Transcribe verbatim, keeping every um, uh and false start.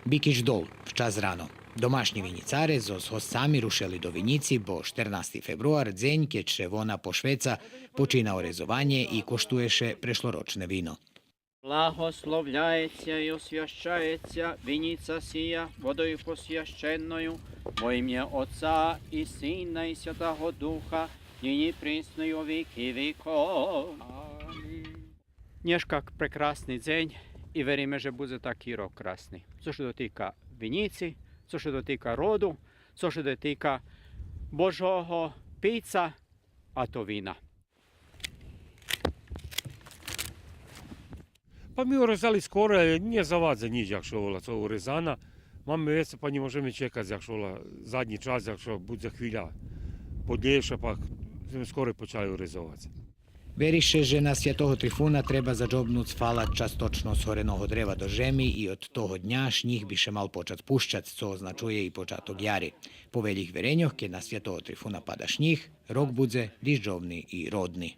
Бикич дол, вчас рано. Домашнї винїцаре зоз госцами рушели до винїци, бо штернасти фебруар, дзень кед ше вона пошвеца, почина орезованє и коштує ше прешлорочне вино. Благословляється и освящається винїца сия водою посвященною во имя Отца и Сина и Святого Духа, нїнї и присно и во вики виков. Амин. Нєшка прекрасни дзень и вериме же будзе таки рок красни. Цо ше дотика винїци, цо ше дотика роду, цо ше дотика Божого пица, а то вина. Па ми урезали скоро, нє завадза нїч, як ше вола, цо урезана. Маме вецей, па нє можеме чекац, як ше вола, заднї час, як ше будзе хвиля подлєвша, па зме скоро почали урезовац. Вери ше же на святого Трифуна треба заджобнуц фалац часточно згореного древа до жеми и од того дня шнїг би ше мал почац пущац, цо означує и початок яри. По велїх вереньох, кед на святого Трифуна пада шнїг, рок будзе дижджовни и родни.